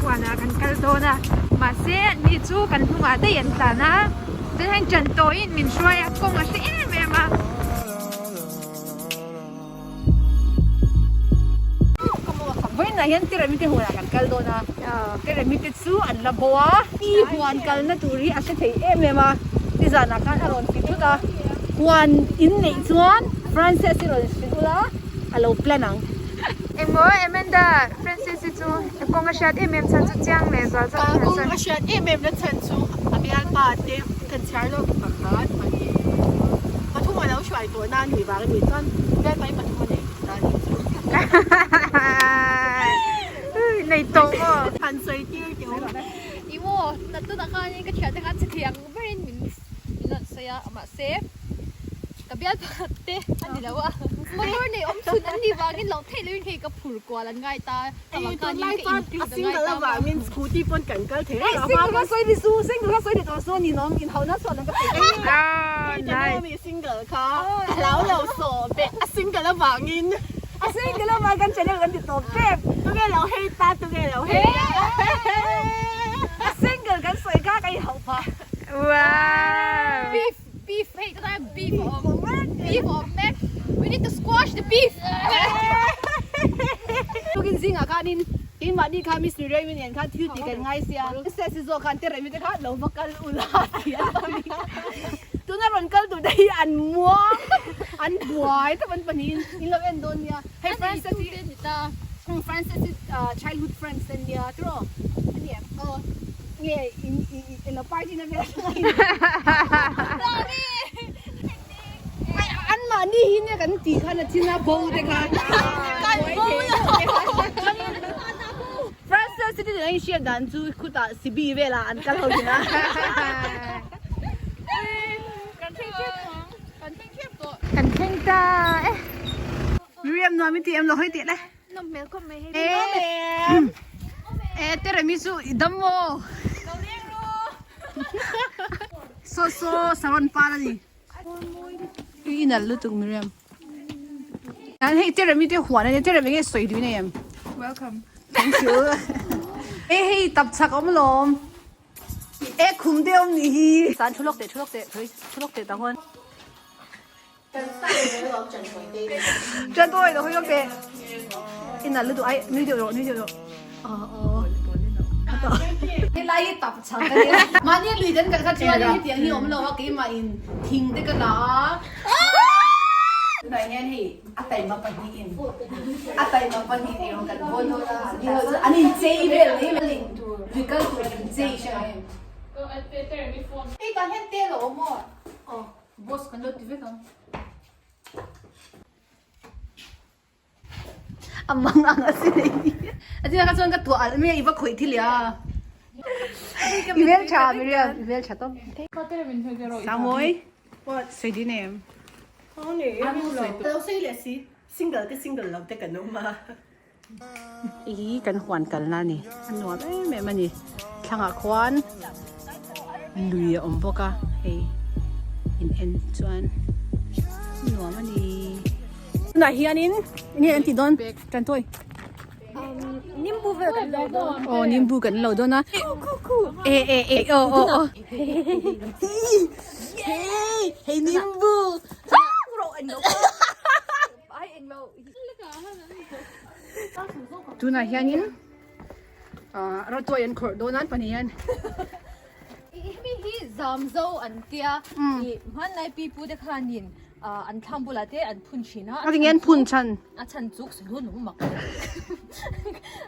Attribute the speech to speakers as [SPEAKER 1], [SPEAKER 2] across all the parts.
[SPEAKER 1] huanah kan kal dawn a mahse anni chu kan hnungah daih an tlan a chuan heng ṭan tawiin min hruai a kawng a hre em em a.
[SPEAKER 2] Vawiinah hian Teremi te huanah kan kal dawn a, Teremi te chu an la bo a, i huan kalna tur hi a hre thei em em a, nizanah khan a rawn ti thut a, huan in neih chuan Francis i rawn hrilh ula a lo plan ang.
[SPEAKER 1] Engmaw Amanda, Francis i chu kawng a hriat em em chhan chu chiang leh zual zawk
[SPEAKER 3] Ka kawng a hriat em em na chhan chu a bialpa te kan chhiar lo pakhat pahnih pathum a lo hruai tawh na anih vang anih chuan bialpa hi pathum a nei ta anih chu.
[SPEAKER 1] Nei tawh maw?
[SPEAKER 3] Han sawi tir teh u.
[SPEAKER 4] I maw tunah khanin ka thiante khan che thei ang berin min min rawn sawi a mahse ka bialpa te a ni lo a motor nei awm chhun an nih vangin loh theih lohin hei ka phur kual an ngai ta
[SPEAKER 3] Ei tunlai chuan a single avangin scooty pawn kan kal thei reng a
[SPEAKER 2] Single kha sawi ni su single kha sawi ni tawh su ni nawm in hauhna chuan an ka thei reng
[SPEAKER 3] Hei ka nawmi single kha ka hlau lo sawh beh a single avangin
[SPEAKER 2] a single avang kan channel kan ti tawp tep
[SPEAKER 3] tunge lo hei ta tunge lo hei ta
[SPEAKER 2] a single kan sawi kha ka inhauh phah.
[SPEAKER 1] Wow!
[SPEAKER 4] Beef, beef, hei tunah hian beef a awm, beef a awm mek, we need to squash the beef.
[SPEAKER 2] Tukin zingah khanin keimahni kha Miss Miriam-i nen khan thil tih kan ngai sia, Mrs. zawk khan Teremi te kha lo va kal ula ti an lo ni. Tuna rawn kal tur te hi an muang, an buai tawp an pahnihin in lo en dawn nia. Hei Francis hi Francis hi childhood friends te an nia tiraw? A ni em? Aw. Nge in in lo party na vel atanga in An mahni hi nia kan tih khan a thin a bo te kha Kan bo lo Francis city nen a inhriat dan chu khutah Sibi velah an kal ho thin a
[SPEAKER 4] Kan thleng tep ang kan thleng tep tawh.
[SPEAKER 1] Kan thleng ta e.
[SPEAKER 2] Miriam nuam i ti em lo hawi teh le.
[SPEAKER 4] Nawm hmel khawp mai hei.
[SPEAKER 2] E Teremi chu i dam maw?
[SPEAKER 4] Lo leng ru.
[SPEAKER 2] So so saron par a ni. I inal lutuk Miriam. An hei Teremi te huan a nia Teremi nge sawi duin em?
[SPEAKER 1] Welcome.
[SPEAKER 2] Thank you. E hei tap chak awm lawm. E khum te awm nih hi. San thu lawk teh thu lawk teh thu lawk teh tah huan. Ṭan pawh lo hawi lawk teh. In al lutuk ai nui deuh rawh nui deuh rawh. Helai hi tap chak a nia. Mahni lui kan kal kha chuan hetiang hi awm lo a keimah in thing te ka la a. Tunah hian hei a taima pahnihin a taima pahnih nih rawh kan bawl dawn a ni ho chu an inchei vel mai mai lui kal tur an inchei hre ngai em.
[SPEAKER 4] Hei tah hian tel a awm aw.
[SPEAKER 2] Boss kan lo ti vek ang. A mang ang a si nei ni. A tin ah kha chuan ka tuah alh mai a i va khawih thil ia. I vel tha Miriam, i vel tha tawp. Sangmawi, sawi din em?
[SPEAKER 3] Lo sawi leh si, single te single lo te kan awm a.
[SPEAKER 2] Hei hi kan huan kalna a ni a nuam em em a ni thlangah khuan lui a awm bawk a hei in en chuan nuam a ni tunah hianin enge an tih dawn tantawi
[SPEAKER 4] nimbu vel kan lo dawn
[SPEAKER 2] aw nimbu kan lo dawn a e e e aw aw aw hei nimbu Tunah hianin ah rawtuai an khawrh dawn a an pahnih hian.
[SPEAKER 4] Hemi hi Zamzo an tia i hmanlai pi pu te khanin an thlam bulah te an phun thin a.
[SPEAKER 2] A tinge an phun chhan?
[SPEAKER 4] A chhan chu ka sawi dawn mak.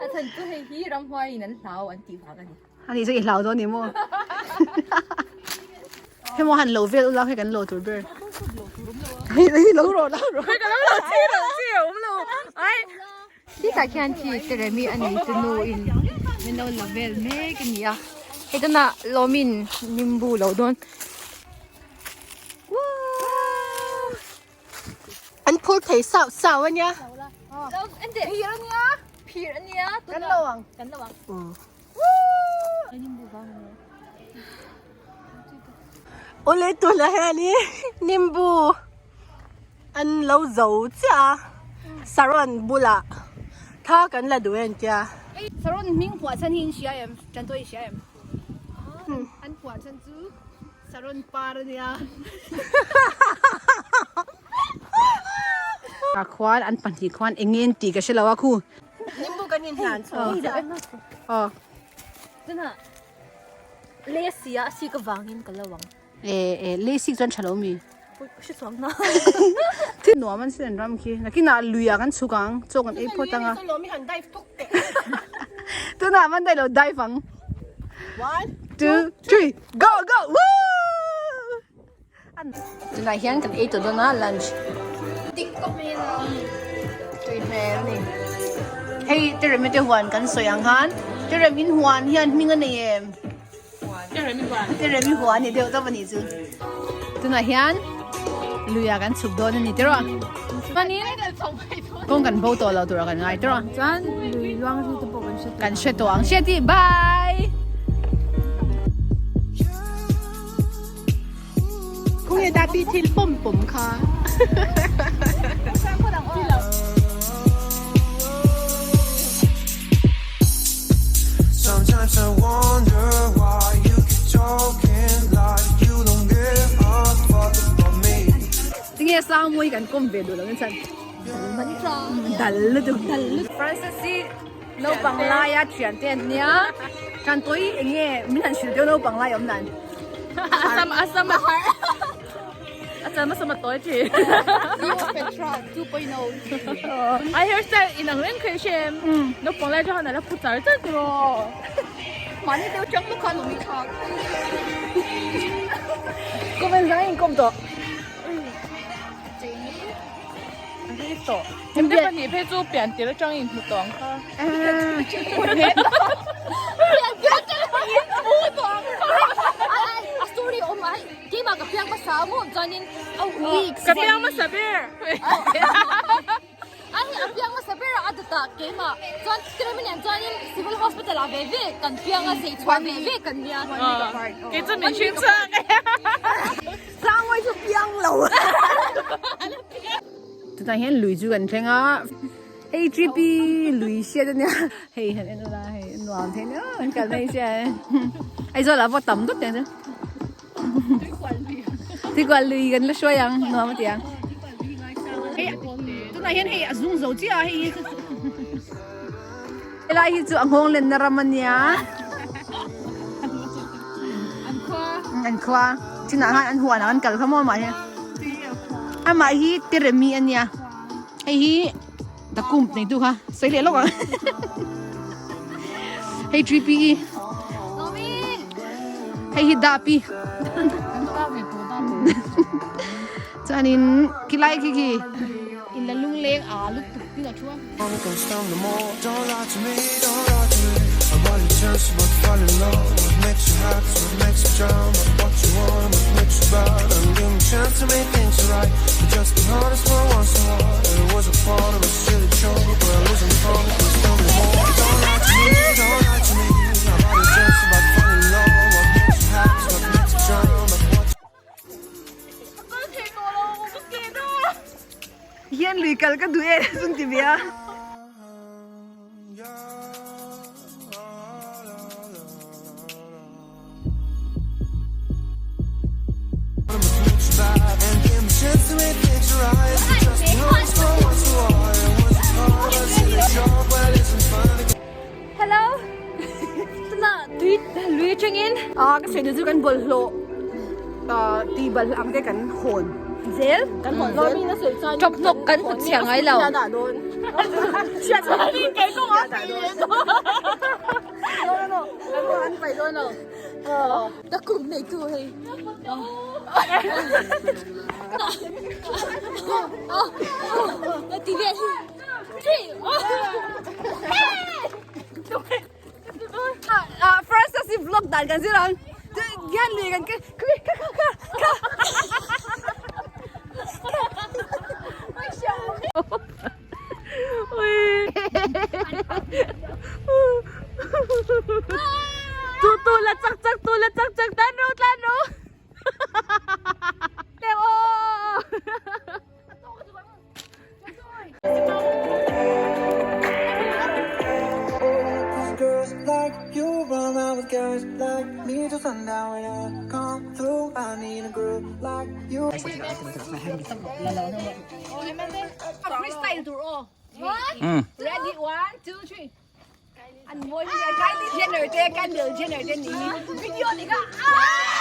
[SPEAKER 4] A chhan chu hei hi ramhuaiin an hlau an tih vang a ni.
[SPEAKER 2] A nih chu i hlau dawn ni maw? Hei maw han lo vel ula hei kan lo tur ber. Hei hei lo rawh lo rawh.
[SPEAKER 1] Hei ka lo lo chi lo chi a awm lo. Ai. Khitah khian khi Teremi a ni chu nu in min lo la vel mek a ni a. Hei tunah lawmin nimbu lo dawn.
[SPEAKER 3] An phur thei sau sau a nia.
[SPEAKER 4] Phir a nia. Phir a nia.
[SPEAKER 2] Kan lo ang.
[SPEAKER 4] Kan lo ang.
[SPEAKER 3] Awle tunah hianin nimbu an lo zo chiah a saron bulah tha kan la duh em tia.
[SPEAKER 2] Saron hming phuah chhan hi in hria em? Tantawi in hria em? An phuah chhan chu Saron par a nia. Ah khuan an pahnih khuan eng nge an tih ka hre lo a khu.
[SPEAKER 3] Nimbu kan inhlan chhuak.
[SPEAKER 2] Aw.
[SPEAKER 4] Tunah Lesi a sik avangin ka lo ang.
[SPEAKER 2] E e Lesi chuan tha lo mi?
[SPEAKER 4] Hre chuang na.
[SPEAKER 2] Thil nuam an sin ram khi. Nakinah lui ah kan chhuk ang, chaw kan ei phawt ang a. Tunah man daih lo dive ang.
[SPEAKER 3] One,
[SPEAKER 2] two, three, go go! Woo! Tunah hian kan ei tawh dawn a lunch.
[SPEAKER 4] Dik ka hmel a.
[SPEAKER 2] Tui hmel a ni. Hei Teremi te huan kan sawi ang khan Teremi huan hian hming a nei em?
[SPEAKER 3] Teremi huan.
[SPEAKER 2] Teremi huan ni deuh tawp a nih chu. Tunah hian luiah kan chhuk dawn a ni tiraw. Chuanin kawng kan bo tawh lo turah kan ngai tiraw.
[SPEAKER 1] Chuan lui luang ri te pawh kan hre tawh.
[SPEAKER 2] Kan hre tawh ang. Hriati bye!
[SPEAKER 3] Khawnge dapi thil pawm pawm kha.
[SPEAKER 5] Sometimes I wonder why you keep talking like you don't give a fuck about me.
[SPEAKER 2] Tinge Sangmui kan kawm ve duh lo in chan. Dal lutuk. Francis hi naupang laia thian te an nia. Tantawi enge min han hrilh deuh naupang lai awm dan.
[SPEAKER 3] Asam asam a har. Asam asam a tawi thi.
[SPEAKER 4] Petra 2.0.
[SPEAKER 3] I hairstyle in ang reng khai shem. Naupang lai chu han ala pu char char tiraw.
[SPEAKER 4] Mahni deuh chang lawk khan awm i thlak.
[SPEAKER 2] Comment zang in kawm tawh.
[SPEAKER 3] Hemte pahnih phei chu pian tir atang in hmu tawh ang kha.
[SPEAKER 4] Pian tir atang in hmu tawh ang kha. A story awm ai keimah ka piang hmasa a maw chuanin a week.
[SPEAKER 3] Ka piang hmasa ber.
[SPEAKER 4] A hi a piang hmasa ber a a dawtah keimah chuan Terminal chuanin Civil Hospital ah ve ve kan piang a zei chhuah ve ve kan nia.
[SPEAKER 3] Kei chu min hring chhuak e.
[SPEAKER 2] Sangoi chu piang lo. Chutah hian lui chu kan thleng a. Hei TP lui hriat a nia. Hei han en ula hei nuam thei nia an kal mai sia e. Aizawl ah pawh tam deuh teh chu. Tikual lui kan la hruai ang nuam a ti ang. Hei tunah hian hei a zung zo chiah a hei hi. Helai hi chu a nghawng lenna ram a nia. An khua. Chinah khan an huanah an kal kha maw amah hi. Amah hi Teremi a nia. Hei hi Dakum neitu kha sawi leh lawk ang. Hei 3PE. Hei hi Dapi. Chuanin khilai khi khi in la lungleng a lutuk tin a thu a. Hian lui kal ka duh e chun ti ve a.
[SPEAKER 4] Hello. Tuna tui lui atangin.
[SPEAKER 2] A ka sawi chu kan bawlhhlawh tih balh ang te kan hawn
[SPEAKER 4] zel.
[SPEAKER 2] Kan hawn zel.
[SPEAKER 4] Chawp hnawk kan hmu chhia ngai lo. Ka kum nei tu hei. Ti ve.
[SPEAKER 2] First a si vlog dan kan zir ang. Hian lui kan ka ka ka ka.
[SPEAKER 3] Tu tu la chak chak tu la chak chak tan ro tlan ro. Leo.
[SPEAKER 5] like you run around with guys like me till sundown. When I come through, I need a girl like you.
[SPEAKER 2] Freestyle tur aw. Ready one two three. An mawi hi Kylie Jenner te Kendall Jenner te ni video ni kha.